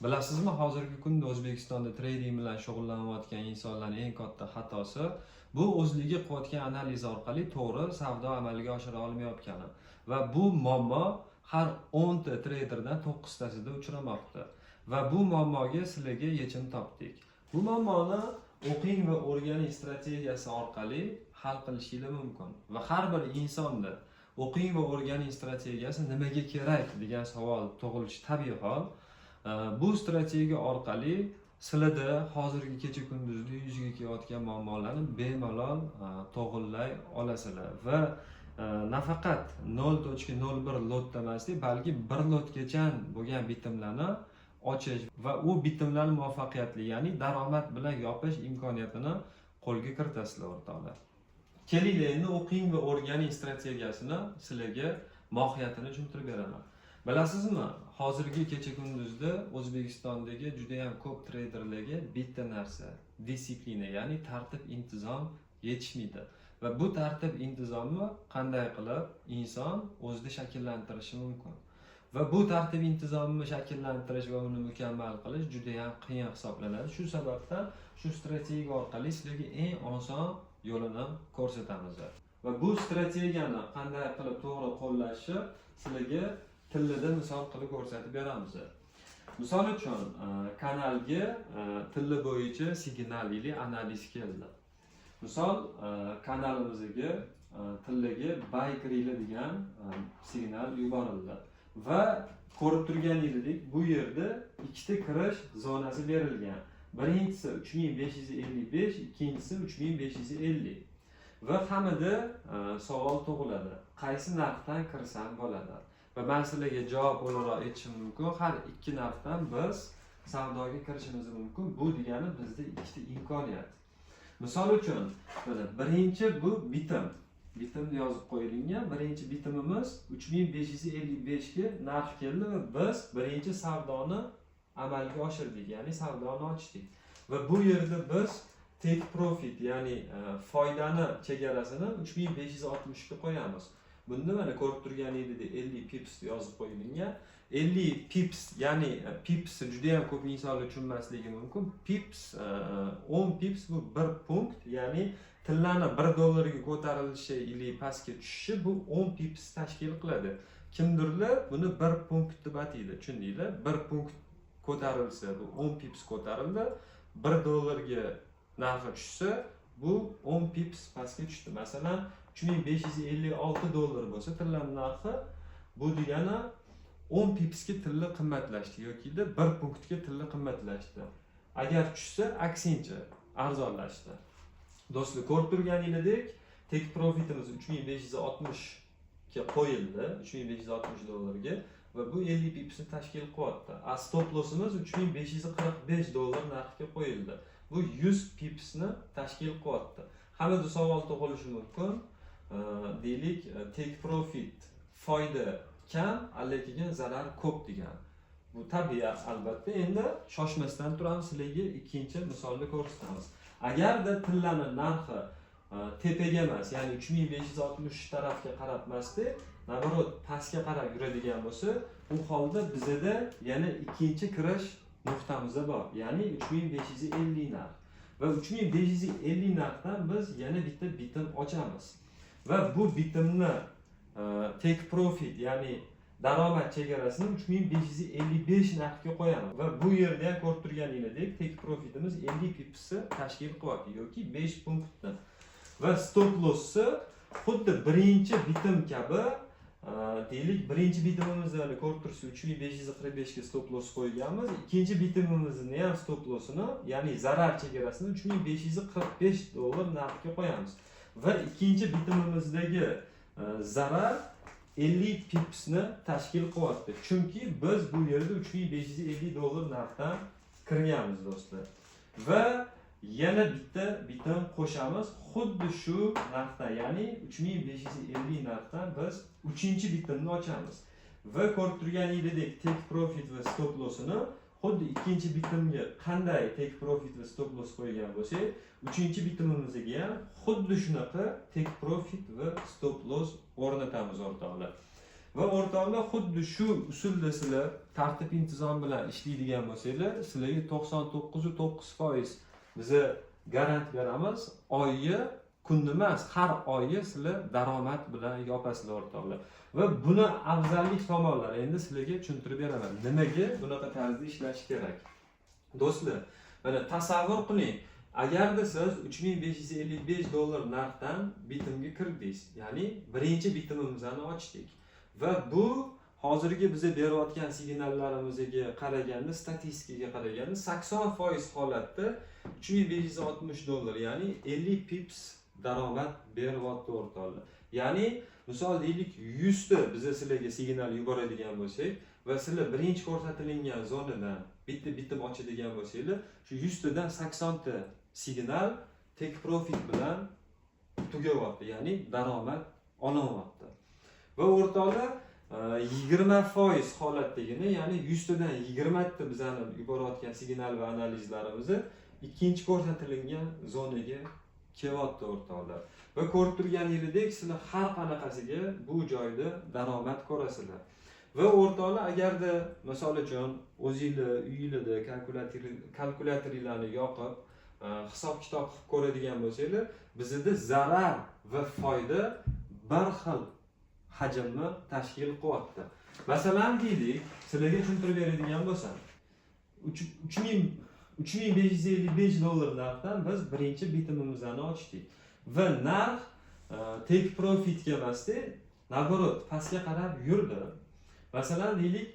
Bilasizmi, hozirgi kunda O'zbekistonda trading bilan shug'ullanayotgan insonlarning eng katta xatosi bu o'zligi qilayotgan analiz orqali to'g'ri savdo amalga oshira olmayotgani va bu muammo har 10 ta treyderdan 9 tasida uchramoqda va bu muammoga sizlarga yechim topdik. Bu muammoni o'qing va o'rganing strategiyasi orqali hal qilishinglar mumkin. Va har bir insonda o'qing va o'rganing strategiyasi nimaga kerak degan savol tug'ilishi tabiiy hol. Bu strategiya orqali sizlarda hozirgi kecha kunduzda yuzaga kelayotgan muammolarni bemalol to'g'irlay olasizlar va nafaqat 0.01 lotda emasdik, balki 1 lotgacha bo'lgan bitimlarni ochish va u bitimlarni muvaffaqiyatli, ya'ni daromad bilan yopish imkoniyatini qo'lga kiritasizlar, o'rtoqlar. Kelinglar, endi o'qing va o'rganing strategiyasini sizlarga mohiyatini tushuntirib beraman. Bilasizmi, hozirgi kecha kunduzda O'zbekistondagi juda yam ko'p treyderlarga bitta narsa, дисциплина, ya'ni tartib intizom yetishmaydi va bu tartib intizomni qanday qilib inson o'zida shakllantirishi mumkin va bu tartib intizomni shakllantirish va uni mukammal qilish juda yam qiyin hisoblanadi. Shu sababdan shu strategiya orqali sizlarga eng oson yo'lini ko'rsatamiz va bu strategiyani qanday qilib to'g'ri qo'llashni sizlarga tillada misol qilib ko'rsatib beramiz. Misol uchun, kanalga tilla bo'yicha signal или analiz keldi. Misol, kanalimizga tillaga buy kiringlar degan signal yuborildi va ko'rib turganingizdek, bu yerda ikkita kirish zonasi berilgan: birinchisi 3555, ikkinchisi 3550. Va hammada savol tug'iladi: qaysi narxdan kirsam bo'ladi? Va man sizlarga javob o'laroq aytishim mumkin, har ikki narxdan biz savdoga kirishimiz mumkin. Bu degani bizda ikkita imkoniyat. Misol uchun, mana birinchi, bu bitim, bitimni yozib qo'yilgan. Birinchi bitimimiz 3555 ga narx keldi va biz birinchi savdoni amalga oshirdik, ya'ni savdoni ochdik. Va bu yerda biz take profit, ya'ni foydani chegarasini 3560 ga qo'yamiz. Bunda mana ko'rib turganingizdek, 50 pips yozib qo'yilgan. 50 pips, ya'ni pipsni juda yam ko'p insonlar tushunmasligi mumkin. Pips, 10 pips bu 1 punkt, ya'ni tillani 1 dollarga ko'tarilishi или pastga tushishi bu 10 pips tashkil qiladi. Kimdirlar buni 1 punkt deb ataydi, tushundinglar? 1 punkt ko'tarilsa, bu 10 pips ko'tarildi, 1 dollarga narxi tushsa, bu 10 pips pastga tushdi. Masalan, 3556 dollar bo'lsa tillani narxi, bu degani 10 pipsga tilla qimmatlashdi yokida 1 punktga tilla qimmatlashdi. Agar tushsa, aksincha, arzonlashdi. Do'stlar, ko'rib turganingizdek, take profitimiz 3560 ga qo'yildi, 3560 dollarga, va bu 50 pipsni tashkil qilyapti. A stop lossimiz 3545 dollar narxiga qo'yildi, bu 100 pipsni tashkil qilyapti. Hammada savol tug'ilishi mumkin. Deylik, take profit, foyda kam, lekin zarar ko'p degan. Bu tabiiy, albatta. Endi shoshmasdan turamiz, sizlarga ikkinchi misolni ko'rsatamiz. Agarda tillani narxi tepaga emas, ya'ni 3560 tarafga qarab emasda, наоборот, pastga qarab yuradigan bo'lsa, u holda bizada yana ikkinchi kirish nuqtamiz bor, ya'ni 3550 narx. Va 3550 narxdan biz yana bitta bitim ochamiz va bu bitimni take profit, ya'ni daromad chegarasini 3555 narxga qo'yamiz. Va bu yerda ham ko'rib turganingizdek, take profitimiz 50 pipsni tashkil qilyapti yoki 5 punktni. Va stop lossni xuddi birinchi bitim kabi, deylik, birinchi bitimimizni mana ko'rib turibsiz, 3545 ga stop loss qo'yganmiz. Ikkinchi bitimimizni ham stop lossini, ya'ni zarar chegarasini 3545 dollar narxga qo'yamiz va ikkinchi bitimimizdagi zarar 50 pipsni tashkil qilyapti, chunki biz bu yerda 3550 dollar narxdan kirganmiz, do'stlar. Va yana bitta bitim qo'shamiz xuddi shu narxdan, ya'ni 3550 narxdan biz uchinchi bitimni ochamiz. Va ko'rib turganingizdek, take profit va stop lossini xuddi ikkinchi bitimga qanday take profit va stop loss qo'ygan bo'lsak, uchinchi bitimimizga ham xuddi shunaqa take profit va stop loss o'rnatamiz, o'rtoqlar. Va o'rtoqlar, xuddi shu usulda sizlar Tartib intizom bilan ishlaydigan bo'lsanglar, sizlarga 99,9% biza garant beramiz, oyi kunni emas, har oyi sizlar daromad bilan yopasizlar, o'rtoqlar. Va buni afzallik tomonlari endi sizlarga tushuntirib beraman, nimaga bunaqa tarzda ishlash kerak. Do'stlar, mana tasavvur qiling, agarda siz 3555 dollar narxdan bitimga kirdingiz, ya'ni birinchi bitimimizni ochdik va bu hozirgi biza berayotgan signallarimizga qaraganda, statistikaga qaraganda 80% holatda 3560 dollar, ya'ni 50 pips daromad beryapti, o'rtoqlar. Ya'ni misol deylik, 100 ta biza sizlarga signal yuboradigan bo'lsak va sizlar birinchi ko'rsatilingan zonadan bitta bitim ochadigan bo'lsanglar, shu 100 tadan 80 ta signal take profit bilan tugayapti, ya'ni daromad olinyapti. Va o'rtoqlar, 20% holatdagina, ya'ni 100 tadan 20 ta bizani yuborayotgan signal va analizlarimizni ikkinchi ko'rsatilingan zonaga kelyapti, o'rtoqlar. Va ko'rib turganingizdek, sizlar har qanaqasiga bu joyda daromad ko'rasizlar. Va o'rtoqlar, agarda misol uchun o'zinglar uyinglarda kalkulyatoringlarni yoqib, hisob kitob qilib ko'radigan bo'lsanglar, bizada zarar va foyda bir xil hajmni tashkil qilyapti. Masalan deylik, sizlarga tushuntirib beradigan bo'lsam, 3555 dollar narxdan biz birinchi bitimimizni ochdik va narx take profitga emasda, наоборот, pastga qarab yurdi. Masalan deylik,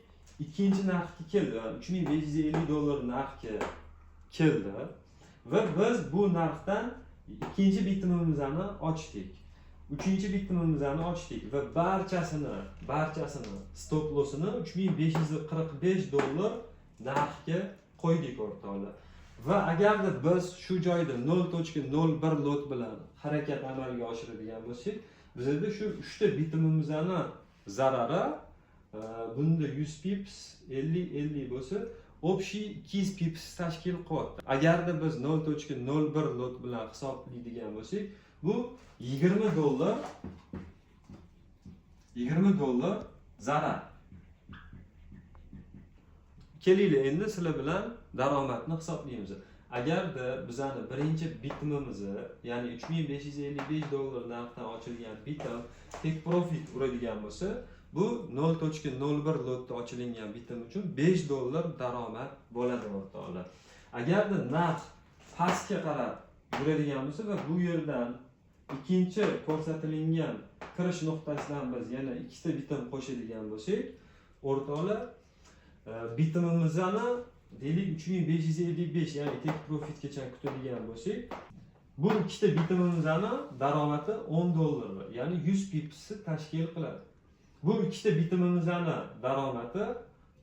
ikkinchi narxga keldi, 3550 dollar narxga keldi va biz bu narxdan ikkinchi bitimimizni ochdik, uchinchi bitimimizni ochdik va barchasini stop lossini 3545 dollar narxga qo'ydik, o'rtoqlar. Va agarda biz shu joyda 0.01 lot bilan harakat amalga oshiradigan bo'lsak, bizada shu uchta bitimimizni zarari, bunda 100 pips, 50, 50 bo'lsa, общий 200 pips tashkil qilyapti. Agarda biz 0.01 lot bilan hisoblaydigan bo'lsak, bu 20 dollar, 20 dollar zarar. Kelinglar, endi sizlar bilan daromadni hisoblaymiz. Agarda bizani birinchi bitimimizni, ya'ni 3555 dollar narxdan ochilgan bitim take profit uradigan bo'lsa, bu 0.01 lotda ochilingan bitim uchun 5 dollar daromad bo'ladi, o'rtoqlar. Agarda narx pastga qarab yuradigan bo'lsa va bu yerdan ikkinchi ko'rsatilingan kirish nuqtasidan biz yana ikkita bitim qo'shadigan bo'lsak, o'rtoqlar, bitimimizni deylik 3555, ya'ni take profitgacha kutadigan bo'lsak, bu ikkita bitimimizni daromadi 10 dollar, ya'ni 100 pipsni tashkil qiladi. Bu ikkita bitimimizni daromadi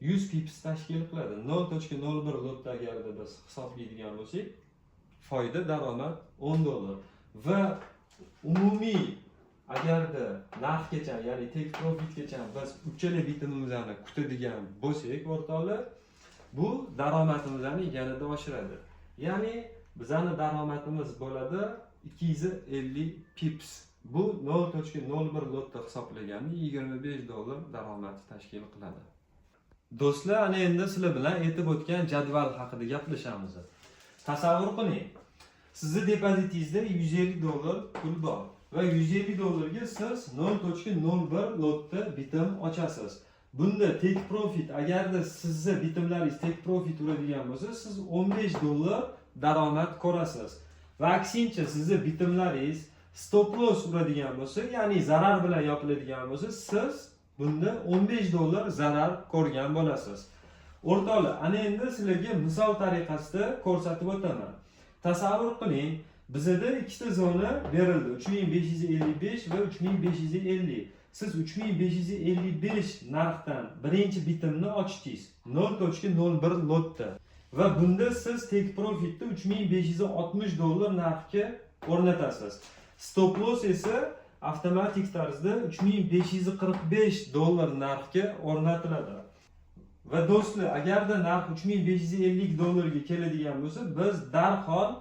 100 pips tashkil qiladi. 0.01 lotda agarda biz hisoblaydigan bo'lsak, foyda, daromad 10 dollar. Va umumiy agarda narxgacha, ya'ni take profitgacha biz uchala bitimimizni kutadigan bo'lsak, o'rtoqlar, bu daromadimizni yanada oshiradi, ya'ni bizani daromadimiz bo'ladi 250 pips. Bu 0.01 lotda hisoblaganda 25 dollar daromad tashkil qiladi. Do'stlar, ana endi sizlar bilan aytib o'tgan jadval haqida gaplashamiz. Tasavvur qiling, sizni depozitingizda 150 dollar pul bor va 150 dollarga siz 0.01 lotda bitim ochasiz. Bunda take profit, agarda sizni bitimlaringiz take profit uradigan bo'lsa, siz 15 dollar daromad ko'rasiz. Va aksincha, sizni bitimlaringiz stop loss uradigan bo'lsa, ya'ni zarar bilan yopiladigan bo'lsa, siz bunda 15 dollar zarar ko'rgan bo'lasiz. O'rtoqlar, ana endi sizlarga misol tariqasida ko'rsatib o'taman. Tasavvur qiling, bizada ikkita zona berildi: 3555 va 3550. Siz 3555 narxdan birinchi bitimni ochdingiz 0.01 lotda va bunda siz take profitni 3560 dollar narxga o'rnatasiz. Stop loss esa avtomatik tarzda 3545 dollar narxga o'rnatiladi. Va do'stlar, agarda narx 3550 dollarga keladigan bo'lsa, biz darhol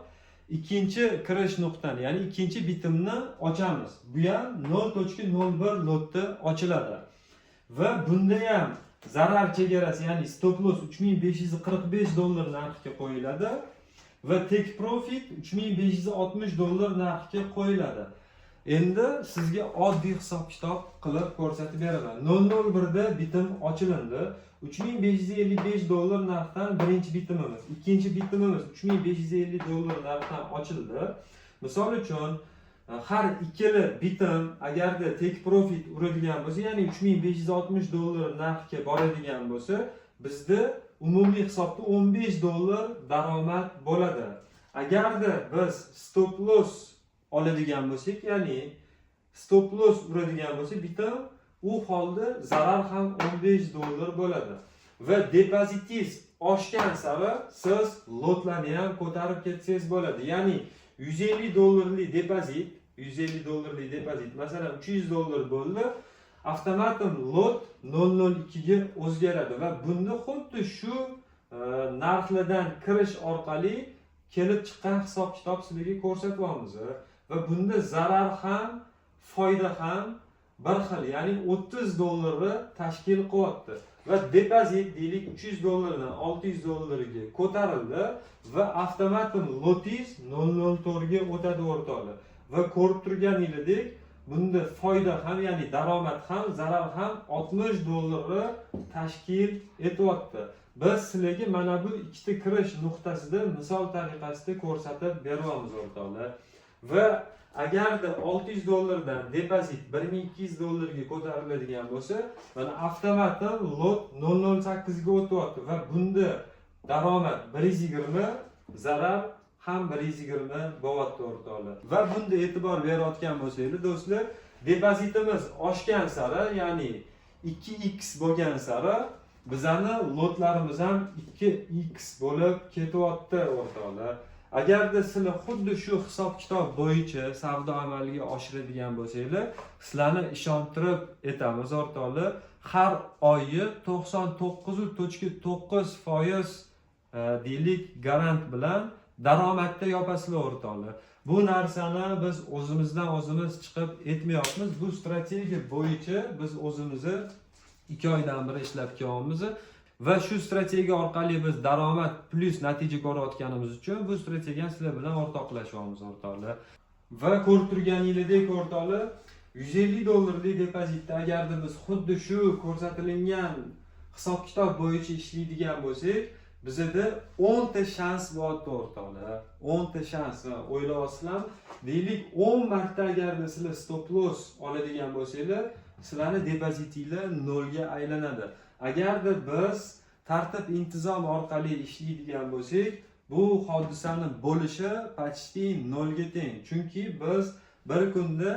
ikkinchi kirish nuqtani, ya'ni ikkinchi bitimni ochamiz. Bu ham 0.01 lotda ochiladi va bunda ham Zarar chegarasi, ya'ni stop loss 3545 dollar narxiga qo'yiladi va take profit 3560 dollar narxiga qo'yiladi. Endi sizga oddiy hisob kitob qilib ko'rsatib beraman. 001 da bitim ochilindi. 3555 dollar narxdan birinchi bitimimiz, ikkinchi bitimimiz 3550 dollar narxdan ochildi. Misol uchun, har ikkala bitim agarda take profit uradigan bo'lsa, ya'ni 3560 dollar narxga boradigan bo'lsa, bizda umumiy hisobda 15 dollar daromad bo'ladi. Agarda biz stop loss oladigan bo'lsak, ya'ni stop loss uradigan bo'lsa bitim, u holda zarar ham 15 dollar bo'ladi. Va depozitingiz oshgan sari siz lotlarni ham ko'tarib ketsangiz bo'ladi. Ya'ni 150 dollarlik depozit, 150 dollarlik depozit, masalan, 300 dollar bo'ldi, avtomatik lot 0,02 ga o'zgaradi va bunda xuddi shu narxlardan kirish orqali kelib chiqqan hisob kitob sizlarga ko'rsatyapmiz va bunda zarar ham, foyda ham bir xil, ya'ni 30 dollarni tashkil qilyapti. Va depozit, deylik, 300 dollardan 600 dollarga ko'tarildi va avtomatik lotingiz 0,04 ga o'tadi, o'rtoqlar. Va ko'rib turganingizdek, bunda foyda ham, ya'ni daromad ham, zarar ham 60 dollarni tashkil etyapti. Biz sizlarga mana bu ikkita kirish nuqtasida misol tariqasida ko'rsatib beryapmiz, o'rtoqlar. Va agarda 600 dollardan depozit 1200 dollarga ko'tariladigan bo'lsa, mana avtomatik lot 0,08 ga o'tyapti va bunda daromad 120, zarar ham 120 bo'lyapti, o'rtoqlar. Va bunda e'tibor berayotgan bo'lsanglar, do'stlar, depozitimiz oshgan sari, ya'ni 2x bo'lgan sari bizani lotlarimiz ham 2x bo'lib ketyapti, o'rtoqlar. Agarda sizlar xuddi shu hisob kitob bo'yicha savdo amalga oshiradigan bo'lsanglar, sizlarni ishontirib aytamiz, o'rtoqlar, har oyi 99,9% deylik garant bilan daromadda yopasizlar, o'rtoqlar. Bu narsani biz o'zimizdan o'zimiz chiqib aytmayapmiz. Bu strategiya bo'yicha biz o'zimizni 2 oydan beri ishlab kelyapmiz va shu strategiya orqali biz daromad plyus natija ko'rayotganimiz uchun bu strategiyani sizlar bilan o'rtoqlashyapmiz, o'rtoqlar. Va ko'rib turganingizdek, o'rtoqlar, 150 dollarlik depozitda agarda biz xuddi shu ko'rsatilgan hisob kitob bo'yicha ishlaydigan bo'lsak, bizada 10 ta shans bo'lyapti, o'rtoqlar. 10 ta shans. O'ylayapsizlarmi? Deylik, 10 marta agarda sizlar stop loss oladigan bo'lsanglar, sizlarni depozitinglar nolga aylanadi. Agarda biz tartib intizom orqali ishlaydigan bo'lsak, bu hodisani bo'lishi почти nolga teng, chunki biz bir kunda,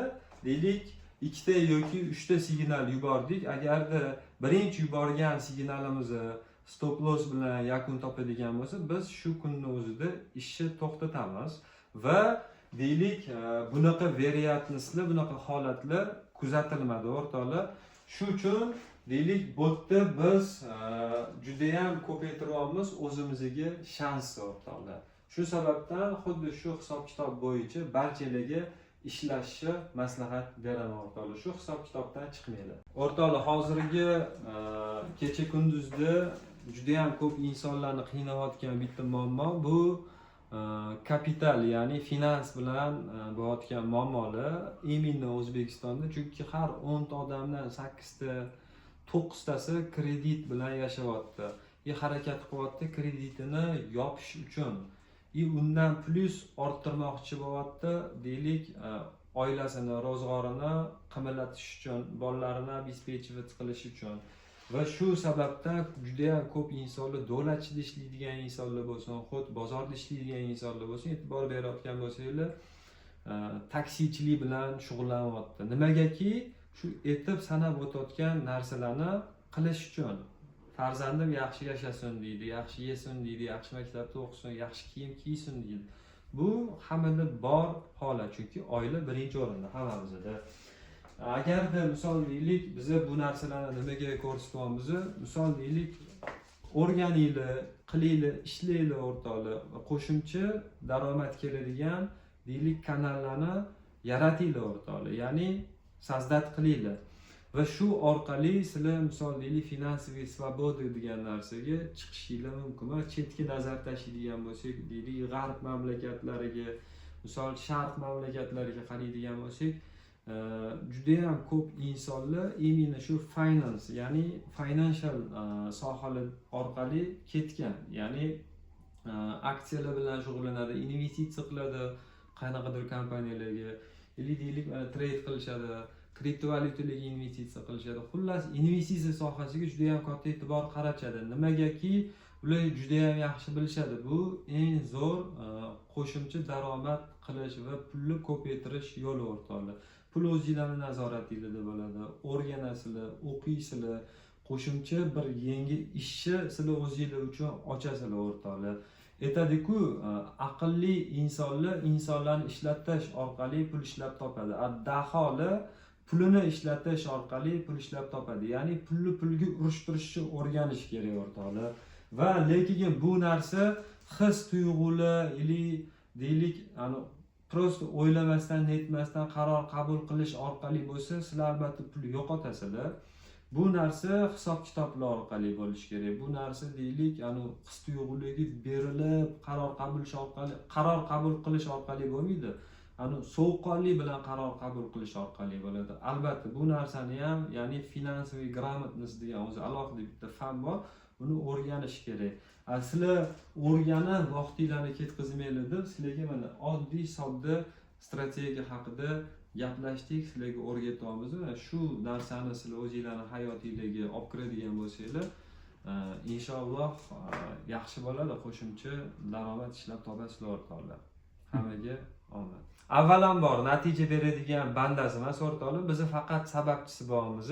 deylik, ikkita yoki uchta signal yubordik. Agarda birinchi yuborgan signalimizni stop loss bilan yakun topadigan bo'lsa, biz shu kunni o'zida ishni to'xtatamiz va, deylik, bunaqa вероятность lar, bunaqa holatlar kuzatilmadi, o'rtoqlar. Shu uchun, deylik, bu yerda biz judayam ko'paytiryapmiz o'zimizga shans, o'rtoqlar. Shu sababdan xuddi shu hisob kitob bo'yicha barchalarga ishlashni maslahat beraman, o'rtoqlar. Shu hisob kitobdan chiqmanglar, o'rtoqlar. Hozirgi kecha kunduzda judayam ko'p insonlarni qiynayotgan bitta muammo bu kapital, ya'ni finans bilan bo'layotgan muammolar, именно O'zbekistonda, chunki har 10 ta odamdan sakkizta, to'qqiztasi kredit bilan yashayapti и harakat qilyapti kreditini yopish uchun и undan plyus orttirmoqchi bo'lyapti, deylik, oilasini ro'zg'orini qimillatish uchun, bolalarini обеспечивать qilish uchun. Va shu sababdan judayam ko'p insonlar, davlat ichida ishlaydigan insonlar bo'lsin, xuddi bozorda ishlaydigan insonlar bo'lsin, e'tibor berayotgan bo'lsanglar, taksichilik bilan shug'ullanyapti. Nimagaki, shu aytib sanab o'tayotgan narsalarni qilish uchun. Farzandim yaxshi yashasin deydi, yaxshi yesin deydi, yaxshi maktabda o'qisin, yaxshi kiyim kiysin deydi. Bu hammada bor holat, chunki oila birinchi o'rinda hammamizda. Agarda, misol, deylik, biza bu narsalarni nimaga ko'rsatyapmiz? Misol, deylik, o'rganinglar, qilinglar, ishlanglar, o'rtoqlar, qo'shimcha daromad keladigan, deylik, kanallarni yaratinglar, o'rtoqlar, ya'ni создать qilinglar. Va Va shu orqali sizlar, misol, deylik, финансовый свобода degan narsaga chiqishinglar mumkin. Mana, chetga nazar tashlaydigan bo'lsak, deylik, g'arb mamlakatlariga, misol, sharq mamlakatlariga qaraydigan bo'lsak, judayam ko'p insonlar именно shu finance, ya'ni financial sohalar orqali ketgan, ya'ni aksiyalar bilan shug'ullanadi, investitsiya qiladi qanaqadir kompaniyalarga или, deylik, mana, trade qilishadi, kriptovalyutalarga investitsiya qilishadi. Xullas, investitsiya sohasiga judayam katta e'tibor qaratishadi. Nimagaki, ular judayam yaxshi bilishadi, bu eng zo'r qo'shimcha daromad qilish va pulni ko'paytirish yo'li, o'rtoqlar. Pul o'zinglarni nazoratinglarda bo'ladi, o'rganasizlar, o'qiysizlar, qo'shimcha bir yangi ishni sizlar o'zinglar uchun ochasizlar, o'rtoqlar. Aytadiku, aqlli insonlar insonlarni ishlatish orqali pul ishlab topadi, a daholar pulini ishlatish orqali pul ishlab topadi. Ya'ni pulni pulga urishtirishni o'rganish kerak, o'rtoqlar. Va lekin bu narsa his tuyg'ular или, deylik, ani просто o'ylamasdan netmasdan qaror qabul qilish orqali bo'lsa, sizlar albatta pul yo'qotasizlar. Bu narsa hisob kitoblar orqali bo'lishi kerak. Bu narsa, deylik, ani his tuyg'ularga berilib qaror qabul qilish orqali bo'lmaydi, ani sovuqqonlik bilan qaror qabul qilish orqali bo'ladi. Albatta, bu narsani ham, ya'ni финансовый грамотность degan o'zi alohida bitta fan bor, buni o'rganish kerak. A sizlar o'rganib vaqtinglarni ketkazmanglar deb, sizlarga mana oddiy sodda strategiya haqida gaplashdik, sizlarga o'rgatyapmiz. Mana shu narsani sizlar o'zinglarni hayotinglarga olib kiradigan bo'lsanglar, inshaalloh, yaxshi bo'ladi, qo'shimcha daromad ishlab topasizlar, o'rtoqlar. Hammaga omad. Avvalambor, natija beradigan bandasi emas, o'rtoqlar, bizni faqat sababchisi bormiz.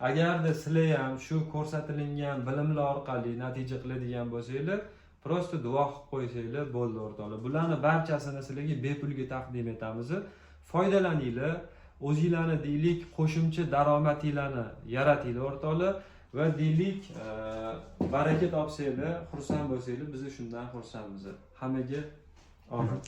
Agarda sizlar ham shu ko'rsatilingan bilimlar orqali natija qiladigan bo'lsanglar, просто duo qilib qo'ysanglar bo'ldi, o'rtoqlar. Bularni barchasini sizlarga bepulga taqdim etamiz. Foydalaninglar, o'zinglarni, deylik, qo'shimcha daromadinglarni yaratinglar, o'rtoqlar. Va, deylik, baraka topsanglar, xursand bo'lsanglar, biz shundan xursandmiz. Hammaga omad.